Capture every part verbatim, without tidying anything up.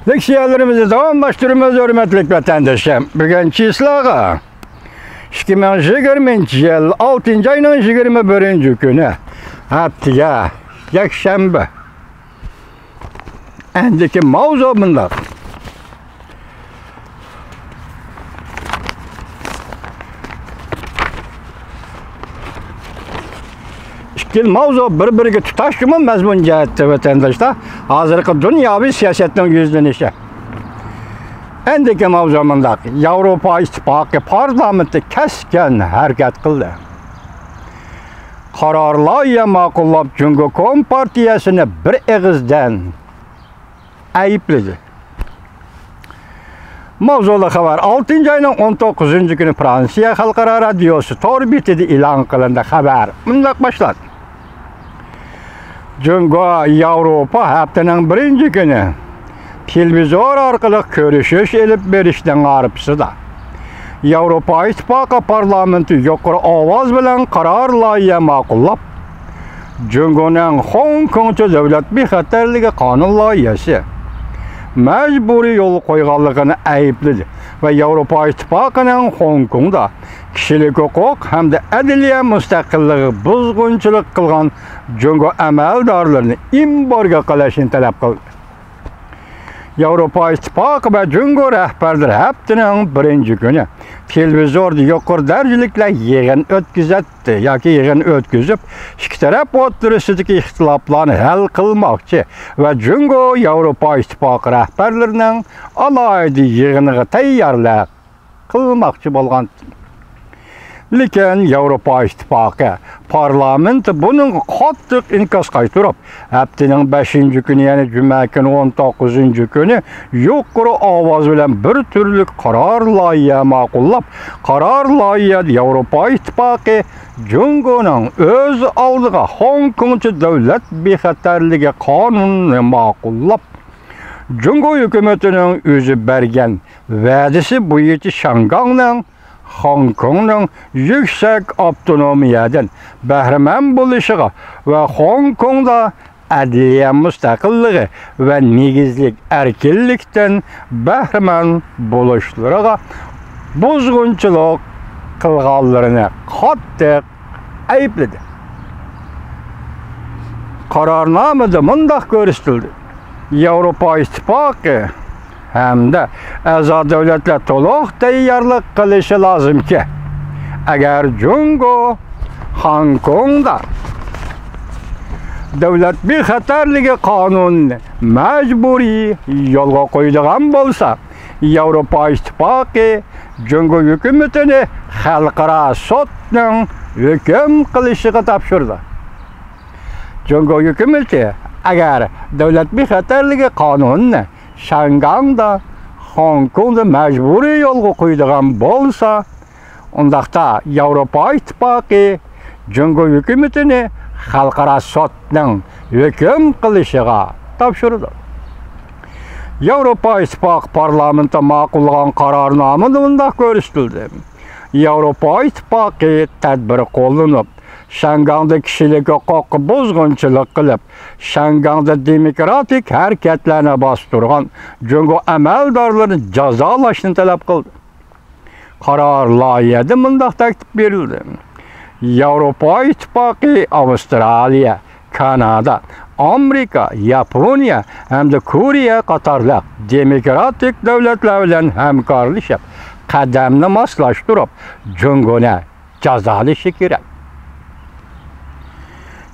لېكسىيەلىرىمىزنى داۋاملاشتۇرىمىز، ھۆرمەتلىك ۋەتەنداشلار. بۈگۈن چىسلاغا ئىككى مىڭ يىگىرمىنچى يىل ئالتىنچى ئاينىڭ يىگىرمە بىرىنچى كۈنى، ھەپتىگە يەكشەنبە. ئەندىكى ماۋزۇ مۇنداق. ئىككى ماۋزۇ بىر-بىرىگە تۇتاشقىمۇ مەزمۇن جەھەتتە، ۋەتەنداشلار، ھازىرقى دۇنياۋى سىياسەتنىڭ يۈزلىنىشى. ئەندىكى ماۋزۇ مۇنداق. ياۋروپا ئىتتىپاقى پارلامېنتى كەسكىن ھەرىكەت قىلدى. قارار لايىھە ماقۇللاپ، جۇڭگو كومپارتىيەسىنى بىر ئېغىزدىن ئەيىبلىدى. ماۋزۇلۇق خەۋەر. ئالتىنچى ئاينىڭ ئون توققۇزىنچى كۈنى فرانسىيە خەلقئارا رادىيوسى تور بېتىدە ئېلان قىلىندى. خەۋەر مۇنداق باشلاندى. جۇڭگو ياۋروپا ھەپتىنىڭ بىرىنچى كۈنى تېلېۋىزور ئارقىلىق كۆرۈشۈش ئېلىپ بېرىشنىڭ ھارپىسىدا، ياۋروپا ئىتتىپاقى پارلامېنتى يۇقىرى ئاۋاز بىلەن قارار لايىھە ماقۇللاپ، جۇڭگونىڭ خوڭكوڭچە دۆلەت بىخەتەرلىكى قانۇن لايىھەسى مەجبۇرىي يولغا قويغانلىقىنى ئەيىبلىدى ۋە ياۋروپا ئىتتىپاقىنىڭ خوڭكوڭدا كىشىلىك ھوقۇق ھەمدە ئەدلىيە مۇستەقىللىقىغا بۇزغۇنچىلىق قىلغان جۇڭگو ئەمەلدارلىرىنى ئېمبارگو قىلىشنى تەلەپ قىلدى. ياۋروپا ئىتتىپاقى ۋە جۇڭگو رەھبەرلىرى ھەپتىنىڭ بىرىنچى كۈنى تېلېۋىزوردا يۇقىرى دەرىجىلىكلەر يىغىن ئۆتكۈزەتتى ياكى يىغىن ئۆتكۈزۈپ، ئىككى تەرەپ ئوتتۇرىسىدىكى ئىختىلاپلارنى ھەل قىلماقچى ۋە جۇڭگو ياۋروپا ئىتتىپاقى رەھبەرلىرىنىڭ ئالاھىدە يىغىنىغا تەييارلىق قىلماقچى بولغان. لېكىن ياۋروپا ئىتتىپاقى پارلامېنتى بۇنىڭغا قاتتىق ئىنكاس قايتۇرۇپ، ھەپتىنىڭ بەشىنچى كۈنى، يەنى جۈمە كۈنى، ئون توققۇزىنچى كۈنى يۇقىرى ئاۋاز بىلەن بىر تۈرلۈك قارار لايىھە ماقۇللاپ، قارار لايىھەدە ياۋروپا ئىتتىپاقى جۇڭگونىڭ ئۆز ئالدىغا خوڭكوڭچە دۆلەت بىخەتەرلىكى قانۇنىنى ماقۇللاپ، جۇڭگو ھۆكۈمىتىنىڭ ئۆزى بەرگەن ۋەدىسى بويىچە شياڭگاڭنىڭ خوڭكوڭنىڭ يۈكسەك ئاپتونومىيەدىن بەھرىمەن بولۇشىغا ۋە خوڭكوڭدا ئەدلىيە مۇستەقىللىقى ۋە نېگىزلىك ئەركىنلىكتىن بەھرىمەن بولۇشلىرىغا بۇزغۇنچىلىق قىلغانلىرىنى قاتتىق ئەيىبلىدى. قارارنامىدە مۇنداق كۆرسىتىلدى: ياۋروپا ئىتتىپاقى ھەمدە ئەزا دۆلەتلەر تولۇق تەييارلىق قىلىشى لازىمكى، ئەگەر جۇڭگو خوڭكوڭدا دۆلەت بىخەتەرلىكى قانۇنىنى مەجبۇرىي يولغا قويىدىغان بولسا، ياۋروپا ئىتتىپاقى جۇڭگو ھۆكۈمىتىنى خەلقئارا سوتنىڭ ھۆكۈم قىلىشىغا تاپشۇرىدۇ. جۇڭگو ھۆكۈمىتى ئەگەر دۆلەت بىخەتەرلىكى قانۇنىنى شياڭگاڭدا، خوڭكوڭدا مەجبۇرىي يولغا قويىدىغان بولسا، ئۇنداقتا ياۋروپا ئىتتىپاقى جۇڭگو ھۆكۈمىتىنى خەلقئارا سوتنىڭ ھۆكۈم قىلىشىغا تاپشۇرىدۇ. ياۋروپا ئىتتىپاقى پارلامېنتى ماقۇللىغان قارارنامىدا مۇنداق كۆرسىتىلدى: ياۋروپا ئىتتىپاقى تەدبىر قوللىنىپ، شياڭگاڭدا كىشىلىك ھوقۇققا بۇزغۇنچىلىق قىلىپ، شياڭگاڭدا دېموكراتىك ھەرىكەتلەرنى باستۇرغان جۇڭگو ئەمەلدارلىرىنى جازالاشنى تەلەپ قىلدى. قارار لايىھەدە مۇنداق تەكلىپ بېرىلدى: ياۋروپا ئىتتىپاقى ئاۋسترالىيە، كانادا، ئامېرىكا، ياپونىيە ھەمدە كورېيە قاتارلىق دېموكراتىك دۆلەتلەر بىلەن ھەمكارلىشىپ، قەدەمنى ماسلاشتۇرۇپ، جۇڭگونى جازالىشى كېرەك.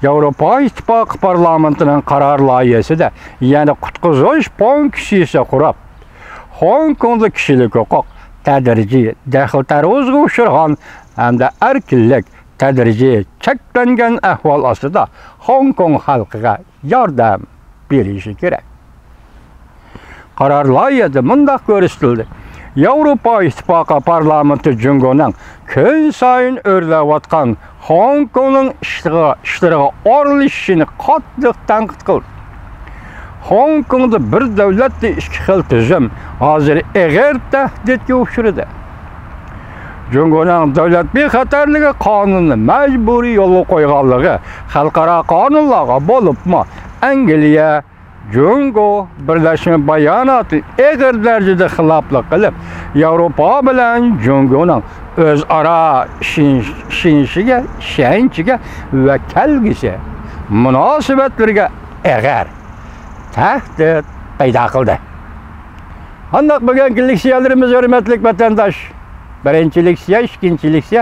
ياۋروپا ئىتتىپاقى پارلامېنتىنىڭ قارار لايىھەسىدە يەنە قۇتقۇزۇش فۇنكسىيىسى قۇرۇپ، خوڭكوڭدا كىشىلىك ھوقۇق تەدرىجىي دەخلى تەرۇزىغا ئۇچرىغان ھەمدە ئەركىنلىك تەدرىجىي چەكلەنگەن ئەھۋال ئاستىدا خوڭكوڭ خەلقىگە ياردەم بېرىشى كېرەك. قارار لايىھەدە مۇنداق كۆرسىتىلدى: ياۋروپا ئىتتىپاقى پارلامېنتى جۇڭگونىڭ كۈنسايىن ئۆرلەۋاتقان خوڭكوڭنىڭ ئىشلىرىغا، ئىشلىرىغا ئارىلىشىشىنى قاتتىق تەنقىد قىلدى. خوڭكوڭدا بىر دۆلەتتە ئىككى خىل تۈزۈم ھازىر ئېغىر تەھدىتكە ئۇچرىدى. جۇڭگونىڭ دۆلەت بىخەتەرلىكى قانۇنىنى مەجبۇرىي يولغا قويغانلىقى خەلقئارا قانۇنلارغا، بولۇپمۇ ئەنگلىيە جۇڭگو بىرلەشمە باياناتى ئېغىر دەرىجىدە خىلاپلىق قىلىپ، ياۋروپا بىلەن جۇڭگونىڭ ئۆزئارا ئىشىنىشىگە، ئىشەنچىگە ۋە كەلگۈسى مۇناسىۋەتلىرىگە ئېغىر تەھدىت پەيدا قىلدى. قانداق بۈگۈنكى لېكسىيەلىرىمىز، ھۆرمەتلىك ۋەتەنداش؟ بىرىنچى لېكسىيە، ئىككىنچى لېكسىيە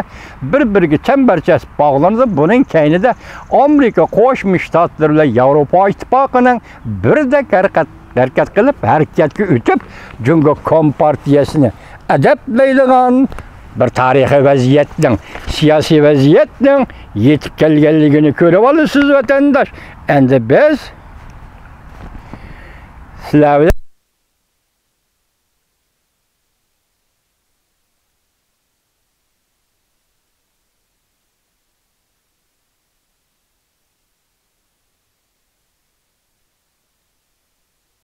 بىر-بىرىگە چەمبەرچاس باغلىنىدۇ. بۇنىڭ كەينىدە ئامېرىكا قوشما شتاتلىرى بىلەن ياۋروپا ئىتتىپاقىنىڭ بىردەك ھەرىكەت، ھەرىكەت قىلىپ، ھەرىكەتكە ئۆتۈپ، جۇڭگو كومپارتىيەسىنى ئەدەپلەيدىغان بىر تارىخىي ۋەزىيەتنىڭ، سىياسىي ۋەزىيەتنىڭ يېتىپ كەلگەنلىكىنى كۆرۈۋالىسىز، ۋەتەنداش. ئەمدى بىز سىلەر بىلەن